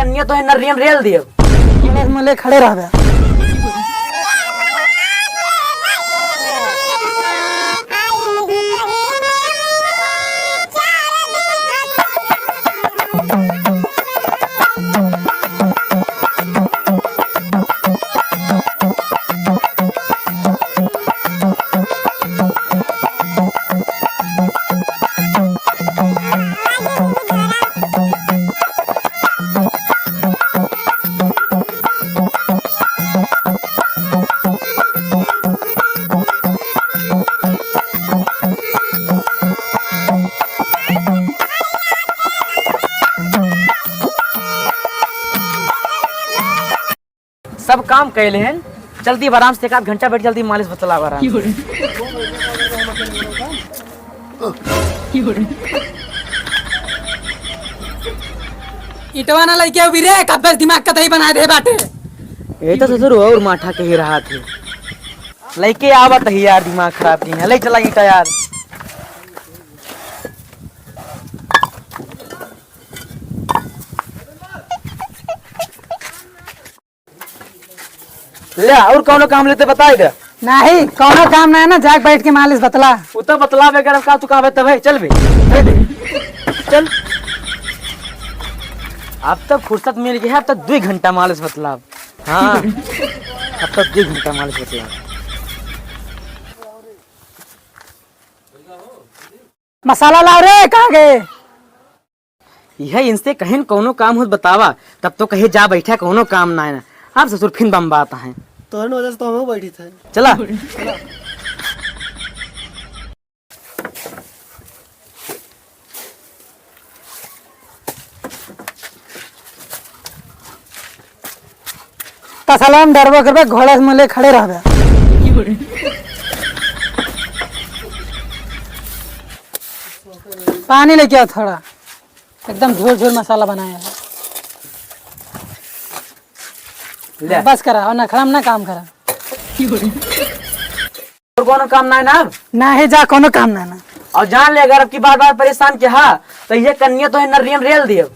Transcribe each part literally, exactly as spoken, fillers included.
कन्या तो है नरियन रेल दियो। बस मुले खड़े रहबे। सब काम कैले हैं, जल्दी आराम से, एक आध घंटा बैठ, जल्दी मालिश बतलावा आराम से। ईटवा ना लइके अउबी रे, कब्बे से दिमाग कतई बनाए दे बाटे। यही तो ससुर और माठा के ही रहा थे। लइके आवत ही यार, दिमाग खराब की है, ले चला ईटा यार। ले, और कौनो काम लेते बताए दे। नहीं, कौनो काम नहीं है ना, जाके बैठ के मालिश बतला। उ तो बतला बगैर का तू कहबे तबे, चल बे। चल। अब तक फुर्सत मिल गया है, अब तक दो घंटा मालिश बतला। हाँ, अब तक दो घंटा मालिश बतला। मसाला लाओ रे, कहाँ गए? यह इनसे कहेन कौनो काम होत बतावा, तब तो कहे जा बैठा कौनो काम ना है ना। अब ससुर फिन बम्बात हैं। तोहन वजह से तो हम बैठी थे। चला। तसला में डरबो करबे, घोड़ा से मुँह ले खड़े रहबे। पानी लेके आओ थोड़ा, एकदम झोल झोल मसाला बनाया है। ले। बस करा, और नखरा में ना काम करा। और कोनो काम ना है ना अब? ना है, जा, कोनो काम ना है ना। और जान ले, अगर अब की बार बार परेशान किया, हाँ, तो ये कन्या तो है नरियन रेल दियो।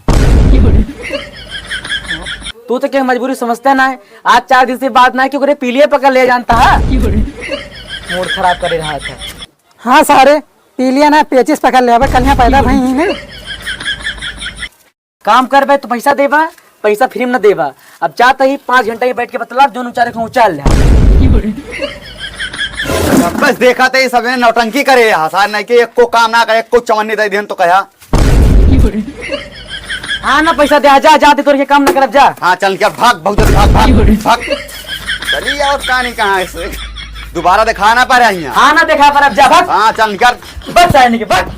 तू तो क्या मजबूरी समझता ना है, आज चार दिन से बात ना है, क्यों करे पीलिए पकड़ ले जानता है। मूड खराब करे रहा था। हाँ सारे, पीलिया ना पेचिस पकड़ ले, अबे कल यहाँ पैदा भई ही ना। काम करबे तो पैसा देबा, पैसा फ्री में न देबा। अब जाता ही पाँच घंटा ही बैठ के बतलाब, जोन उचारे को उचार ले। बस देखा थे, सब जने नौटंकी करे, हसार नहीं के एको काम ना करे, एको चवन्नी दे देन तो कहा। हाँ ना, पैसा दे, जा, जा, दे, तोर के काम ना करब, जा। हाँ, चल निकर, भाग, बहुत जल्दी भाग, भाग, भाग। चली और कहानी कहाँ है इसे? दोबारा दिखा ना पा रहे हैं। हाँ ना, दिखा पर अब जा, भाग। हाँ, चल निकर। बस आने के, भाग।